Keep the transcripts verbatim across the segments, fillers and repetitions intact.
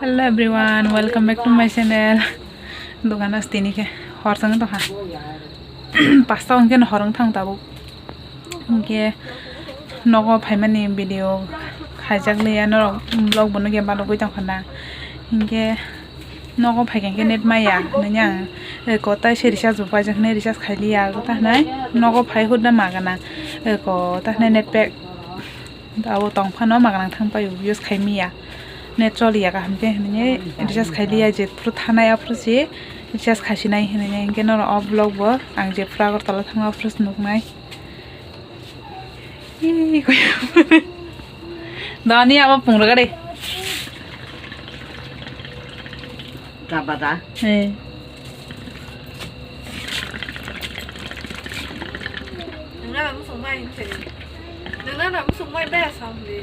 Hello everyone, welcome back to my channel. Dogano tini khe hor chang tongkha. Pasta hwnkhe no hor wng thang tabuk. Hwnkhe nogo phaimani video khaijak liya norok vlog bo nukya balogwi tongkha na. Hwnkhe nogo phaikha hwnkhe net maya hinwi ang eko tai se recharge bo paijak hinwi recharge khai liya ta hinwi nogo phai hwrwkna magana eko ta hinwi net pack. Abo tong phano magrang thang paio, use khai miya. Net choliya kaham khe hinwi recharge khai liya, je phuru thanai aphuru se recharge khai sinai hinwi. Hwnkhe norok o vlog bo ang je phuru Agartala thango aphuru se nuknai. Ih, koi- Dani abo pungrwk de. Tabada. Eh. Nungna ram sungmai hinse. Nungna ram sungmai baya samdi.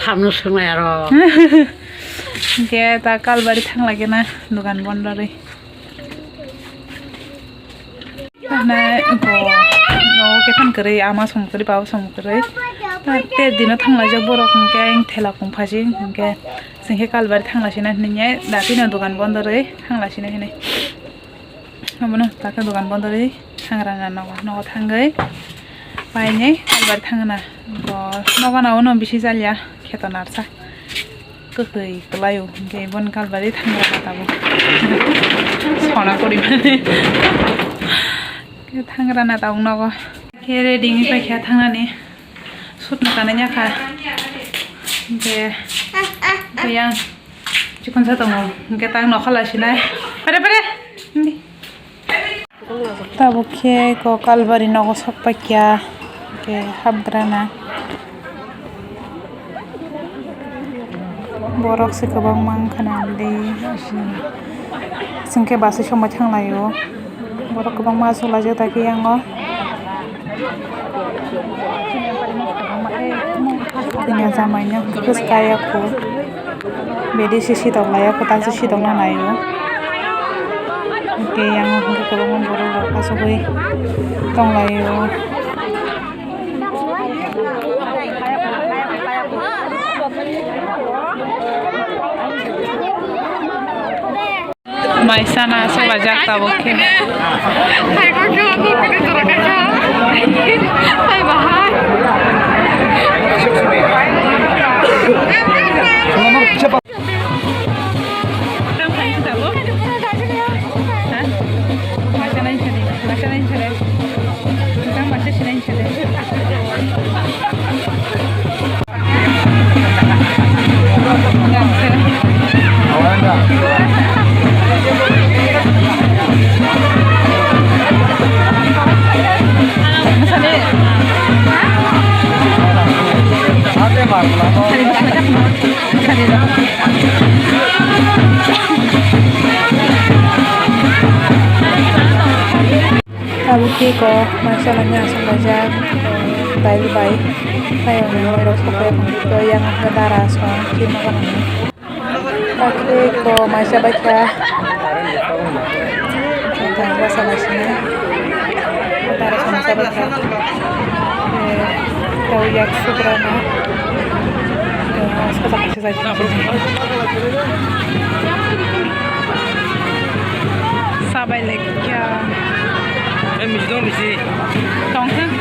Samno sungmai aro. Hwnkhe ta Kalbari thang lagi na, dukan bondo ri. Nai ko no khe phan kwrwi, ama som kwrwi, baba som kwrwi. Te dino thang laijak borok hwnkhe ang thela kung phaji hwnkhe. Chwng khe Kalbari thang lai sina hinwi, datino dogan bondo rwi thang lai sina hinwi. Abono takhe dogan bondo rwi thang rana nogo, nogo thangwi painwi Kalbari thang rana. Bo nogo na uno bisi jalya kheto narsa. Kwkhwi kwlaio, hwnkhe bon Kalbari thang rana tabuk. Sona kwrwi mani. Khe thang rana tabuk nogo. Khe ready wngwi paikha thangnani. Sutno kanai ya kha. Hwnkhe, hwnkhe yang chikon sa tongo. Hwnkhe tang nokha lai sinai. Pare, pare. Hindi. Tabuk khe ko Kalbari nogo sok paikya. Hwnkhe hapgrana. Borok se kwbangma wngkha na, hwnkhe bus o somai thang laio. Borok kwbangma achuk laijak dagi yango. Tini jamai no bwskai ya kho. Bedi se sidok lai ya kho, tak se sidok na nai o. Tei yang o hwnkhe kwbangma borok rok achugwi tong lai o. Mai sana soba jak tabuk khe. Tabuk khe ko masa lanya aswk laijak, dail bai. Tei ang norok sokhe tongthoto yang wngkha dara song chini gana. Tabuk khe ko masa baikha. Basa baisini. Dara song sa baikha. Tei yak subrana. Sajak sajak. Sabai lekya. Eh, misi dong, misi. Tongthang.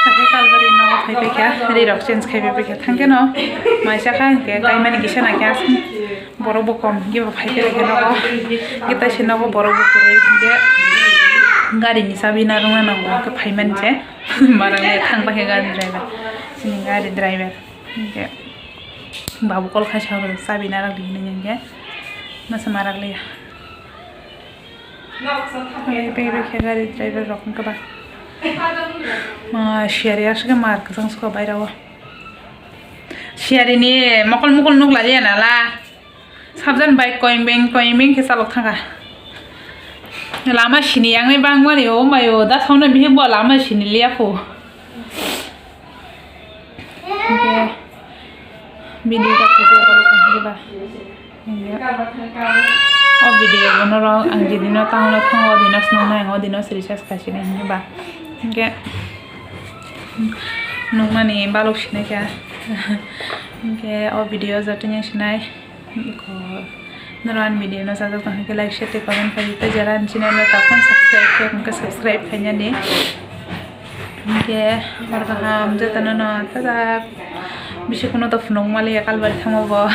Haikhe Kalbari nogo phaipaikha, rirok change khaipaikha, thangkheno maisa kha, hinkhe kaimani kisa naikhe aswk borok bo kom, hinkhe bo phaipaikha nogo, hinkhe taisa nogo borok bo kwrwi, hinkhe garini chabi narwkna nango, hinkhe phaimani se, manang le thangpaikha gari driver, chini gari driver, hinkhe babu call khaisa horo, chabi narwk di hinwi hinkhe masa ma rwkliya. Bai bai khe gari driver rok wngkha ba. Ma siyari aswk khe mar kwchang sukha bairao. Siyari ni mokol mokol nuk laliya nala. Sabjan bike koing beng koing beng khe chalok thangkha. Lama sini yang nai bang mani o mayo da thangna bihik bo lama sini liya pho. Hinkhe video ta khaijak balo kaham ba. Hinkhe o video bono rok ang jidino town o thango, o dino swnamnai ang o dino se recharge khaisini hinkhe ba. Hinkhe nukmani balok sinai kha. Hinkhe o video joto yang sinai. Iko norok ani video no sajak tong khe like, share tei comment khlai di tei jara ani channel no takhuk subscribe khe wngkha subscribe khainani. Hinkhe hor kaham jotono no sajak bisi kuno to phunuk maliya Kalbari thangma bo.